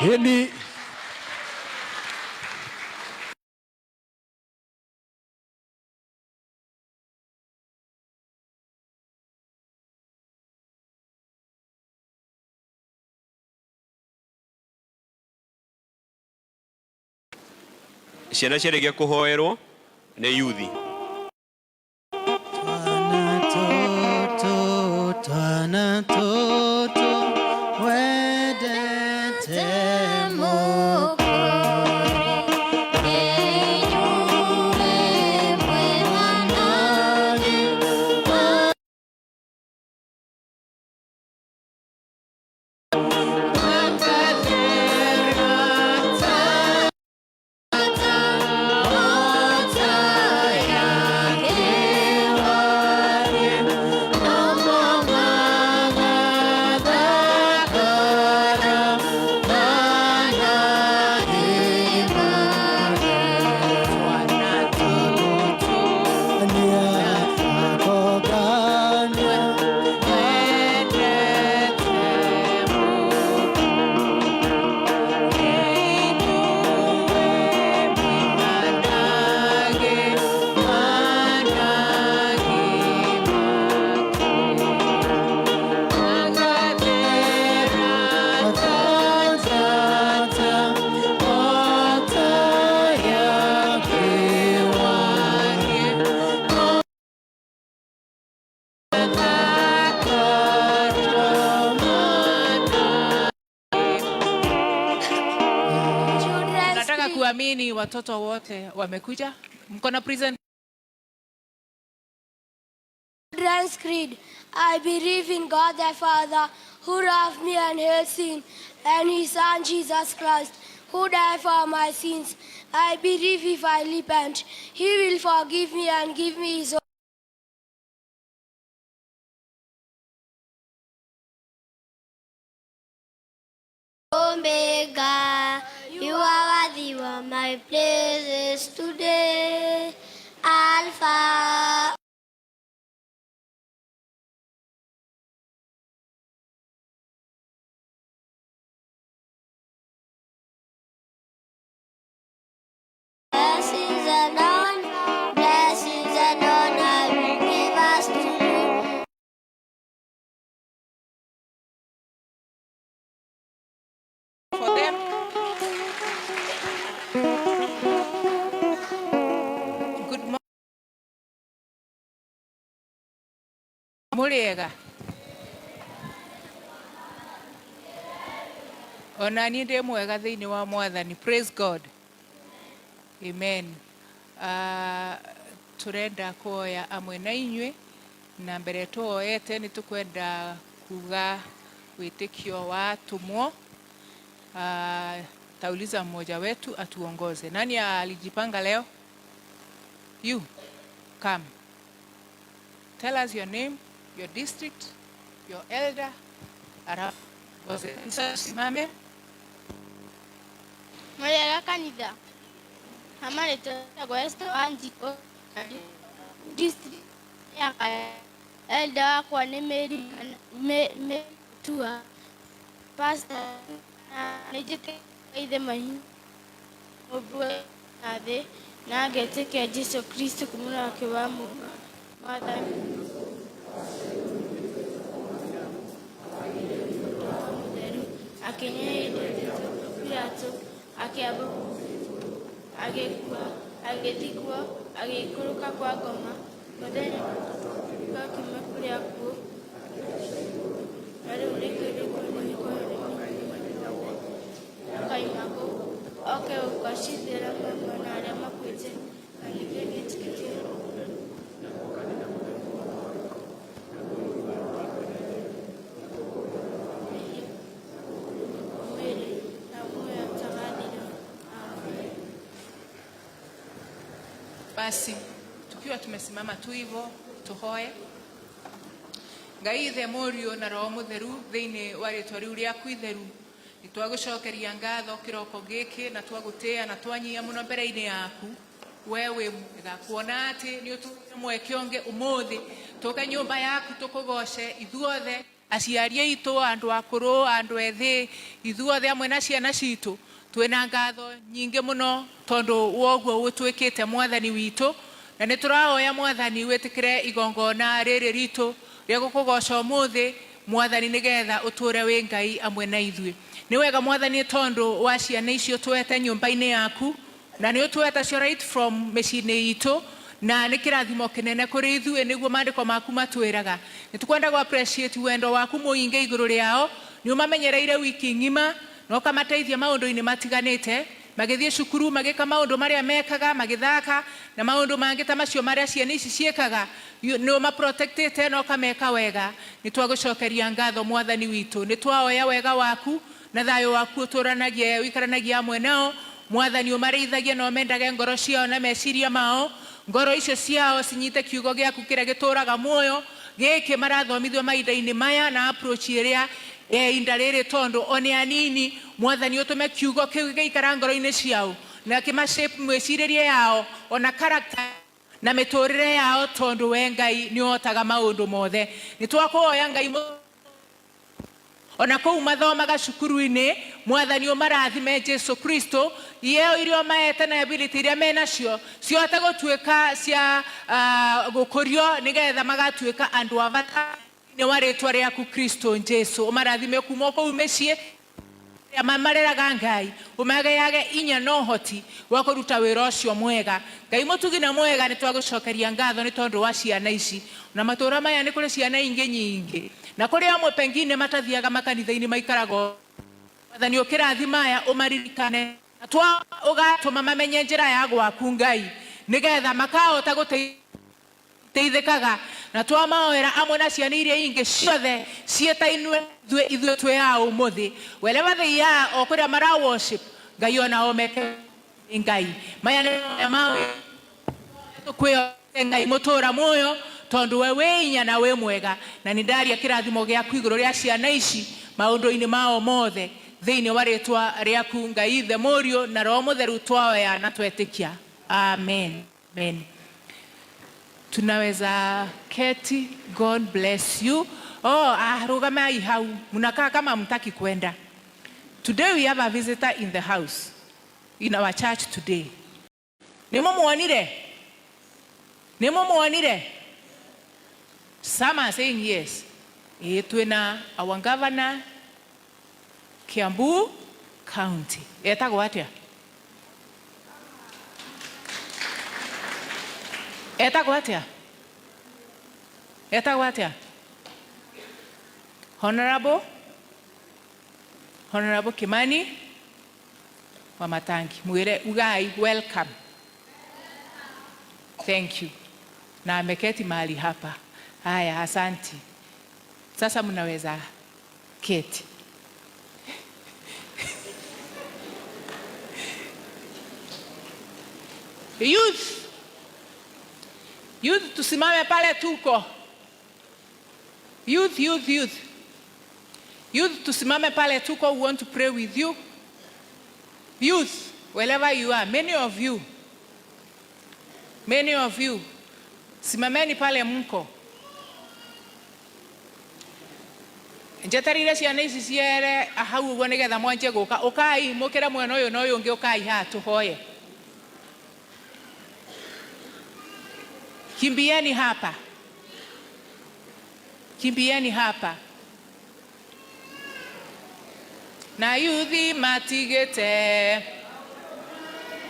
Hili ciana ciarĩkia kũhoerwo nĩ yuthi. Twana toto, we Nataka kuamini watoto wote wamekuja. Mko na present Children's Creed. I believe in God the Father, who loved me and hates sin, and his Son Jesus Christ, who died for my sins. I believe if I repent, he will forgive me and give me his Omega, you are worthy of my praises today. Alpha. Blessings and honor, blessings and honor, will give us to you. for them. Good morning. Mũrĩega? Ona niĩ ndĩ mwega thĩinĩ wa Mwathani. Praise God. Amen. Tũrenda kuoya amwe na inyuĩ na mbere tuoete nĩ tũkwenda kuga wĩtĩkio wa atũmwo. Tauliza mmoja wetu atuongoze. Nani alijipanga leo? You come. Tell us your name, your district, your elder. Alafu ongoze. Sasa simame. Mũrĩega kanitha. Hama rĩtwa Esther Wanjikũ. District ya Kaya. Elder wakwa nĩ Mary Mary Tua. Pastor na nĩ njĩtĩkĩtie ithe mahinya mũmbi wa na thĩ na ngetĩkia Jesũ Kristo kumana wake wa Mwathani. Mũtheru akĩnyariirwo Pilato akĩambwo agĩkua agĩthikwo agĩikũrũka kwa ngoma mũthenya wa gatatũ akiuma kũrĩ akuũ na rĩu nĩkĩrĩkwo nĩ akaima kũu oke gũgacirithia muoyo na arĩa makuĩte na ningĩ nĩetĩkĩtie mwĩrĩ na muoyo ũtagathira. Amen. Basi tukiwa tumesimama tu hivyo tuhoe. Ngai ithe Mũriũ na Roho Mũtheru thĩinĩ wa rĩtwa rĩu rĩaku itheru nĩ twagũcokeria ngatho kĩroko gĩkĩ na twagũtĩĩa na twanyia mũno mbere-inĩ yaku we wĩ mwega kuona atĩ nĩ ũtũheete mweke ũngĩ ũmũthĩ tũke nyũmba yaku tũkũgoce ithuothe aciari aitũ andũ akũrũ andũ ethĩ ithuothe amwe na ciana citũ twĩna ngatho nyingĩ mũno tondũ woguo ũtwĩkĩte mwathani witũ na nĩ tũrahoya mwathani wĩtĩkĩre igongona rĩrĩ ritũ rĩa gũkũgoca ũmũthĩ mwathani nĩgetha ũtũre wĩ Ngai amwe na ithuĩ. Nĩ wega mwathani tondũ wa ciana icio twete nyũmba-inĩ yaku na nĩ ũtweta cio right from mĩciĩ-inĩ itũ na nĩ kĩrathimo kĩnene kũrĩ ithuĩ nĩguo maandĩko maku matwĩraga. Nĩ tũkwenda gũ appreciate wendo waku mũingĩ igũrũ rĩao nĩ ũmamenyereire wiki ng'ima Na ũkamateithia maũndũ-inĩ matiganĩte, magĩthiĩ cukuru, magĩka maũndũ marĩa mekaga, magĩthaka na maũndũ mangĩ ta macio marĩa ciana ici ciĩkaga. Nĩ ũmaprotectĩte na ũkameka wega. Nĩ twagũcokeria ngatho, Mwathani witũ. Nĩ twaoya wega waku na thayũ waku ũtũranagie, ũikaranagie hamwe nao. Mwathani, ũmarĩithagie na ũmendage ngoro ciao na meciria mao. Ngoro icio ciao cinyite kiugo gĩaku kĩrĩa gĩtũraga muoyo, gĩkĩ marathomithio mahinda-inĩ maya na approach ĩrĩa ya ihinda rĩrĩ, tondũ o nĩ anini. Mwathani, ũtũme kiugo kĩu gĩgĩikara ngoro-inĩ ciao na kĩmashape mĩcirĩrie yao ona character na mĩtũrĩre yao, tondũ we Ngai nĩ ũhotaga maũndũ mothe. Nĩ twakũhoya, Ngai, ona kũu mathomaga cukuru-inĩ, Mwathani, ũmarathime. Jesu Kristo, iheo iria ũmaete na ability iria menacio cihote gũtuĩka cia gũkũrio, nĩgetha magatuĩka andũ a bata thĩinĩ wa rĩtwa rĩaku Kristo Jesu. Ũmarathime kuma o kũu mĩciĩ arĩa mamareraga. Ngai, ũmageage inya na ũhoti wa kũruta wĩra ũcio mwega. Ngai mũtugi na mwega, nĩ twagũcokeria ngatho nĩ tondũ wa ciana ici. Na matũra maya nĩ kũrĩ ciana ingĩ nyingĩ, na kũrĩ amwe pengine matathiaga makanitha-inĩ, maikaraga. Mwathani, ũkĩrathima aya, ũmaririkane na twa ũgatũma mamenye njĩra ya gwaku, Ngai, nĩgetha makahota gũteithĩkaga. Na twamaoera amwe na ciana iria ingĩ ciothe ciĩtainwe ithuĩ ithuĩ twĩ a ũmũthĩ, wherever they are, o kũrĩa mara worship, Ngai, onao meke. Ngai, maya nĩ mawe tũkwĩhote, Ngai mũtũra muoyo, tondũ we wĩ inya na wĩ mwega. Na nĩ ndaria kĩrathimo gĩaku igũrũ rĩa ciana ici maũndũ-inĩ mao mothe, thĩinĩ wa rĩtwa rĩaku, Ngai Ithe, Mũriũ na Roho Mũtheru, twaoya na twetĩkia, amen, amen. Tunaweza keti. God bless you. Oh, ah, rugamai hau, mnakaa kama mtaki kwenda. Today we have a visitor in the house, in our church today. Nĩ mũmuonire? Nĩ mũmuonire? Some are saying yes. Ĩĩ, twĩna our governor, Kiambu County. Etagwo atĩa? Etagwo atĩa? Etagwo atĩa? Honorable Kimani Wamatangi. Mwĩre ugai welcome. Thank you. Na ameketi mahali hapa. Haya, asanti. Sasa mnaweza keti. Youth, youth, tusimame pale tuko. Youth, youth, youth. Youth, tusimame pale tuko. We want to pray with you. Youth, wherever you are, many of you, many of you, simameni pale mko. Njeterire ciana ici ciere hau ũguo nĩgetha mwanjie gũka. Ũkai mũkĩre mwena ũyũ na ũyũ ũngĩ. Ũkai haha tũhoye. Kimbieni hapa, kimbieni hapa. Na yuthi matigĩte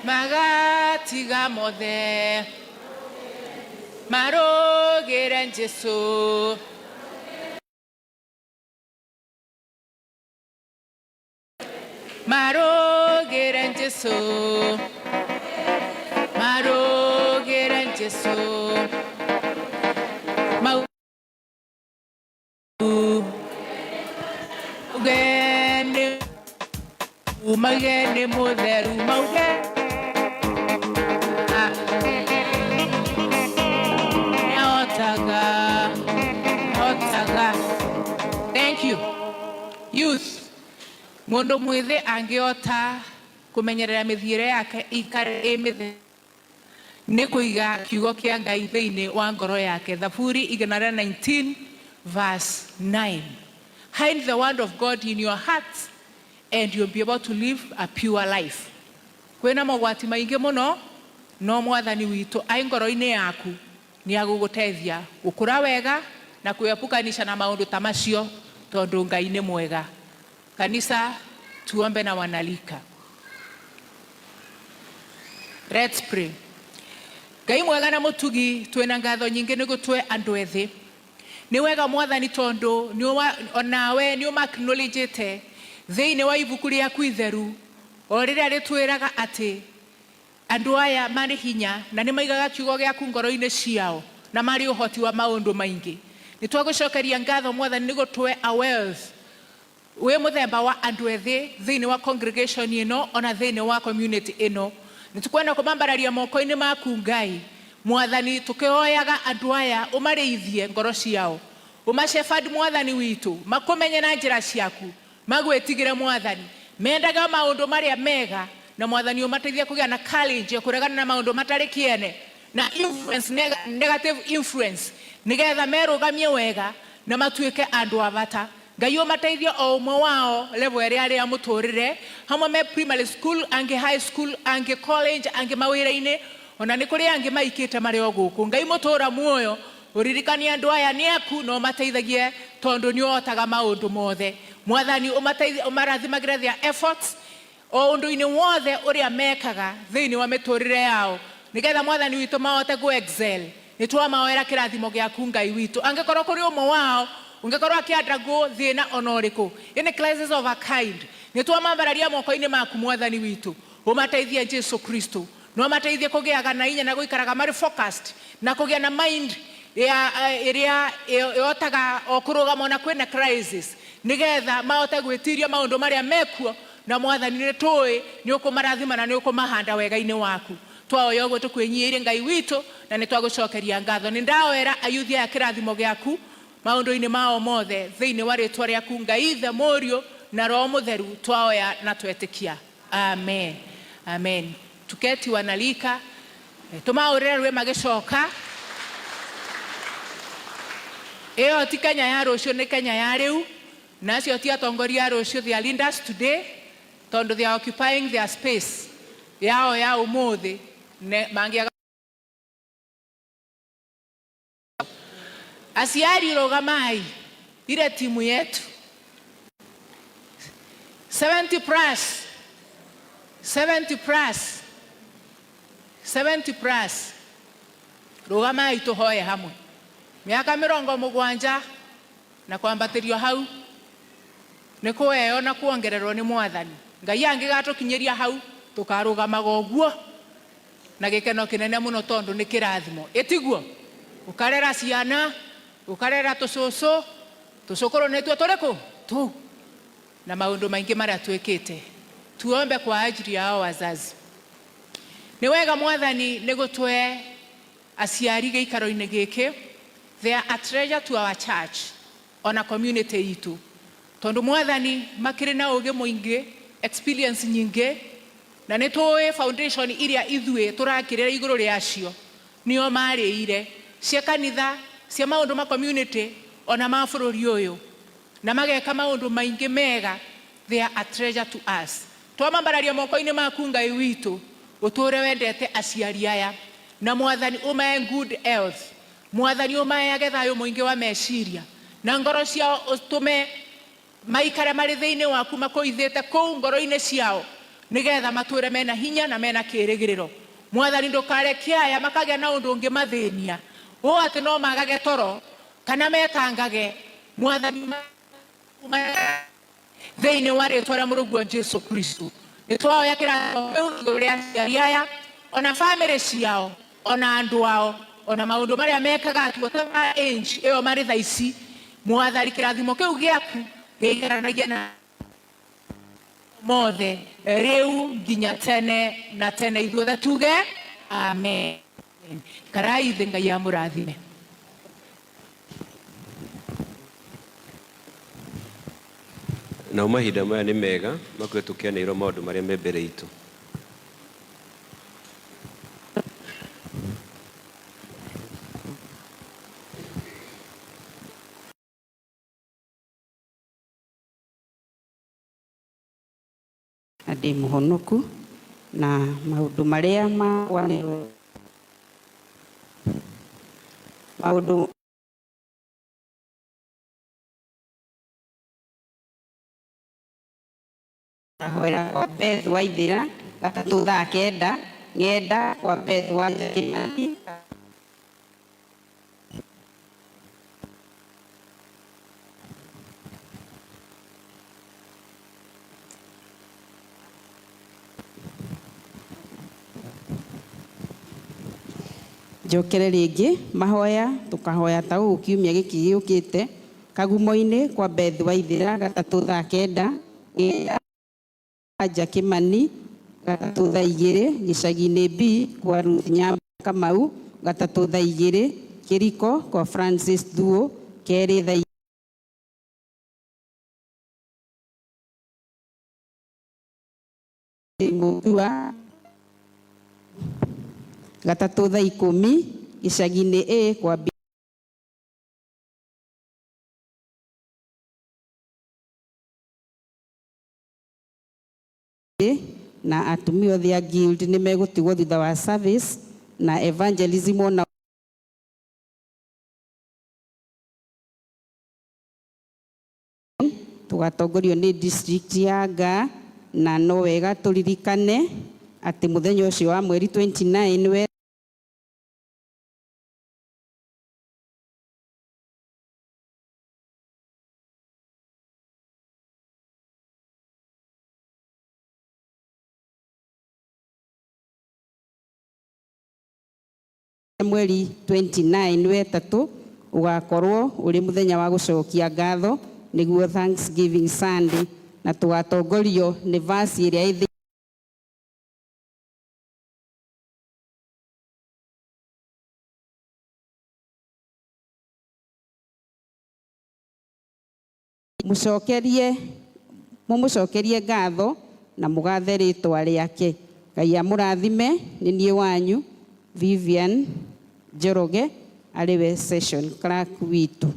magatiga mothe, marũgĩre Jesu. Marũgĩre Jesu, marũgĩre Jesu. Mau mauge nĩ mauge nĩ mũtheru, mauge. Ah. Nĩahotaga, ahotaga. Thank you, youth. Mũndũ mwĩthĩ angĩhota kũmenyerera mĩthiĩre yake ikare ĩ mĩtheru nĩ kũiga kiugo kĩa Ngai thĩinĩ wa ngoro yake. Thaburi 119 verse 9: "Hide the word of God in your heart and you'll be able to live a pure life." Kwĩna mogwati maingĩ mũno, no Mwathani witũ ai ngoro-inĩ yaku nĩ agũgũteithia gũkũra wega na kwĩepukanisha na maũndũ ta macio, tondũ Ngai nĩ mwega. Kanisa, tuombe na wanalika. Let's pray. Ngai mwega na mũtugi, twĩna ngatho nyingĩ nĩ gũtwe andũ ethĩ. Nĩ wega, Mwathani, tondũ onawe nĩ ũma acknowledgete. Thĩinĩ wa ibuku rĩaku itheru o rĩrĩa rĩtwĩraga atĩ andũ aya marĩ hinya na nĩ maigaga kiugo gĩaku ngoro-inĩ ciao na marĩ ũhoti wa maũndũ maingĩ. Nĩ twagũcokeria ngatho Mwathani nĩ gũtũhe a wealth wĩ mũthemba wa andũ ethĩ thĩinĩ wa congregation ĩno ona thĩinĩ wa community ĩno. Nĩ tũkwenda kũmambararia moko-inĩ maku Ngai. Mwathani, tũkĩhoyaga andũ aya ũmarĩithie ngoro ciao, ũmashepherd Mwathani witũ, makũmenye na njĩra ciaku, magwĩtigĩre Mwathani, mendaga maũndũ marĩa mega, na Mwathani ũmateithie kũgĩa na courage ya kũregana na maũndũ matarĩ kĩene na influence, negative influence, nĩgetha merũgamie wega na matuĩke andũ a bata. Ngai ũmateithie o ũmwe wao level ĩrĩa arĩ ya mũtũrĩre, hamwe me primary school, angĩ high school, angĩ college, angĩ mawĩra-inĩ, ona nĩ kũrĩ angĩ maikĩte marĩ o gũkũ. Ngai mũtũra muoyo, ũririkanie andũ aya nĩ aku na ũmateithagie tondũ nĩ ũhotaga maũndũ mothe. Mwathani ũmateithie, ũmarathimagĩre their efforts o ũndũ-inĩ wothe ũrĩa mekaga thĩinĩ wa mĩtũrĩre yao, nĩgetha Mwathani witũ mahote gũ excel. Nĩ twamahoera kĩrathimo gĩaku Ngai witũ. Angĩkorwo kũrĩ ũmwe wao ũngĩkorwo akĩandagwo thĩna ona ũrĩkũ, any crisis of a kind, nĩ twamambararia moko-inĩ maku Mwathani witũ, ũmateithie Jesu Kristo, na ũmateithie kũgĩaga na hinya na gũikaraga marĩ focused na kũgĩa na mind ya ĩrĩa ĩhotaga o kũrũgama ona kwĩna crisis, nĩgetha mahote gwĩtiria maũndũ marĩa mekuo, na Mwathani nĩ tũĩ nĩ ũkũmarathima na nĩ ũkũmahanda wega-inĩ waku. Twahoya ũguo tũkwĩnyiihĩirie Ngai witũ na nĩ twagũcokeria ngatho. Nĩ ndahoera ayuthi aya kĩrathimo gĩaku maũndũ-inĩ mao mothe thĩinĩ wa rĩtwa rĩaku Ngai Ithe, Mũriũ na Roho Mũtheru, twahoya na twetĩkia. Amen. Amen. Tuketi wanalika tũmaũrĩre rwĩ magĩcoka. Ĩyo ti Kenya ya rũciũ, nĩ Kenya ya rĩu, na acio ti atongoria a rũciũ, they are leaders today, tondũ they are occupying their space yao ya ũmũthĩ mangĩaga. Aciari rũgamai, ile timu yetu 70 plus, 70 plus, 70 plus, rũgamai tũhoye hamwe. Mĩaka 70 na kwambatĩrio hau nĩ kũheo na kuongererwo nĩ Mwathani. Ngai angĩgatũkinyĩria hau tũkarũgamaga ũguo na gĩkeno kĩnene mũno tondũ nĩ kĩrathimo. Ĩtiguo ũkarera ciana, ũkarera tũcũcũ, tũcũkũrũ nĩtuo tũrĩkũ tũu, na maũndũ maingĩ marĩa twĩkĩte. Tuombe kwa ajili ya hao wazazi. Nĩ wega Mwathani nĩ gũtũhe aciari gĩikaro-inĩ gĩkĩ. They are a treasure to our church ona community itũ, tondũ Mwathani makĩrĩ na ũgĩ mũingĩ, experience nyingĩ, na nĩ tũĩ foundation iria ithuĩ tũrakĩrĩra igũrũ rĩacio nĩo marĩire cia kanitha, cia maũndũ ma community ona ma bũrũri ũyũ, na mageka maũndũ maingĩ mega. They are a treasure to us. Twamambararia moko-inĩ maku Ngai witũ, ũtũre wendete aciari aya, na Mwathani ũmahe good health, Mwathani ũmaheage thayũ mũingĩ wa meciria, na ngoro ciao ũtũme maikare marĩ thĩinĩ waku makũithĩte kũu ngoro-inĩ ciao, nĩgetha matũre mena hinya na mena kĩĩrĩgĩrĩro. Mwathani ndũkareke aya makagĩa na ũndũ ũngĩmathĩnia ũũ atĩ no magage toro kana metangage. Mwathani thĩinĩ wa rĩtwa rĩa mũrũguo Jesu Kristo, nĩ twahoya kĩrathimo kĩu igũrũ rĩa aciari aya ona bamĩrĩ ciao ona andũ ao ona maũndũ marĩa mekaga at whatever age ĩyo marĩ thaa ici. Mwathani kĩrathimo kĩu gĩaku gĩikaranagie na mothe rĩu nginya tene na tene. Ithuothe tuge amen. Karai thĩ, Ngai amũrathime. Nao mahinda maya nĩ mega makuwe tũkĩanĩirwo maũndũ marĩa me mbere itũ. Na ndĩ mũhonoku na maũndũ marĩa makwanĩrwo maũndũ ahoera kwa Beth Waithĩra gatatũ thaa 9 ng'enda kwa Beth wa Kĩmathi. Njokere rĩngĩ mahoya, tũkahoya ta ũũ kiumia gĩkĩ gĩũkĩte Kagumo-inĩ kwa Beth Waithĩra gatatũ thaa kenda, Anja Kĩmani gatatũ thaa igĩrĩ, gĩcagi-inĩ B kwa Ruth Nyamba Kamau gatatũ thaa igĩrĩ, Kĩriko kwa Francis Thuo kerĩ thaa Mũtua gatatũ thaa ikũmi, gĩcagi-inĩ A kwa B na atumia othe a guild nĩ megũtigwo thutha wa service na evangelism ona tũgatongorio nĩ district ya Nga. Na no wega tũririkane atĩ mũthenya ũcio wa mweri 29 we mweri 29 wetatũ ũgakorwo ũrĩ mũthenya wa gũcokia ngatho, nĩguo Thanksgiving Sunday, na tũgatongorio nĩ verse ĩrĩa ĩ mũcokerie mũmũcokerie ngatho na mũgathe rĩtwa rĩake. Ngai amũrathime. Nĩ niĩ wanyu Vivian Njoroge, arĩ we session clerk witũ.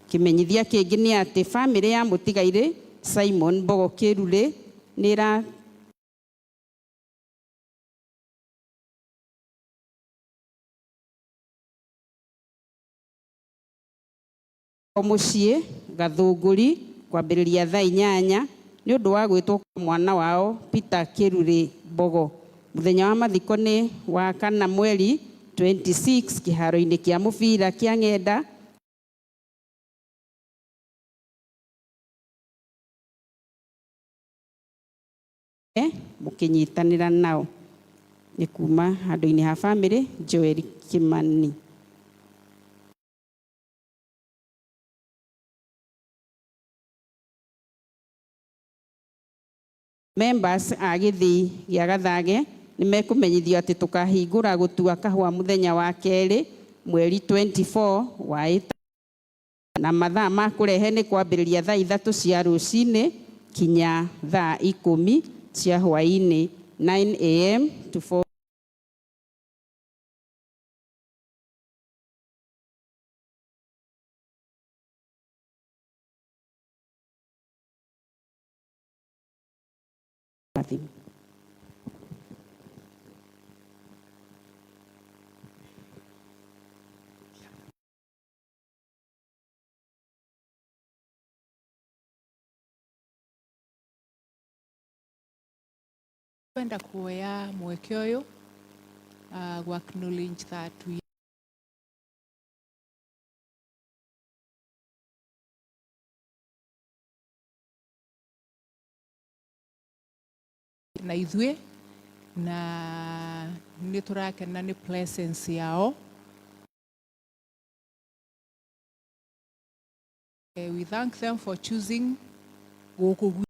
Kĩmenyithia kĩngĩ nĩ atĩ bamĩrĩ ya mũtigairĩ Simon Mbogo Kĩrurĩ nĩ ĩra mũciĩ Gathũngũri kwambĩrĩria thaa 8 nĩ ũndũ wa gwĩtwo kwa mwana wao Peter Kĩrurĩ Mbogo. Mũthenya wa mathiko nĩ wa kana mweri 26 kĩharo-inĩ kĩa mũbira kĩa Ng'enda mũkĩnyitanĩra nao. Nĩ kuma handũ-inĩ ha bamĩrĩ Joel Kimani. Members a gĩthĩi gĩa Gathage nĩ mekũmenyithio atĩ tũkahingũra gũtua kahũa mũthenya wa kerĩ mweri 24 wa ĩta na mathaa ma kũrehe nĩ kwambĩrĩria thaa 3 cia rũcinĩ kinya thaa 10 cia hwaĩ-inĩ, 9 a.m. to 4 Rathime. Kwenda kuoya mweke ũyũ gwa acknowledge that we na ithuĩ na nĩ tũrakena nĩ presence yao. We thank them for choosing gũkũ.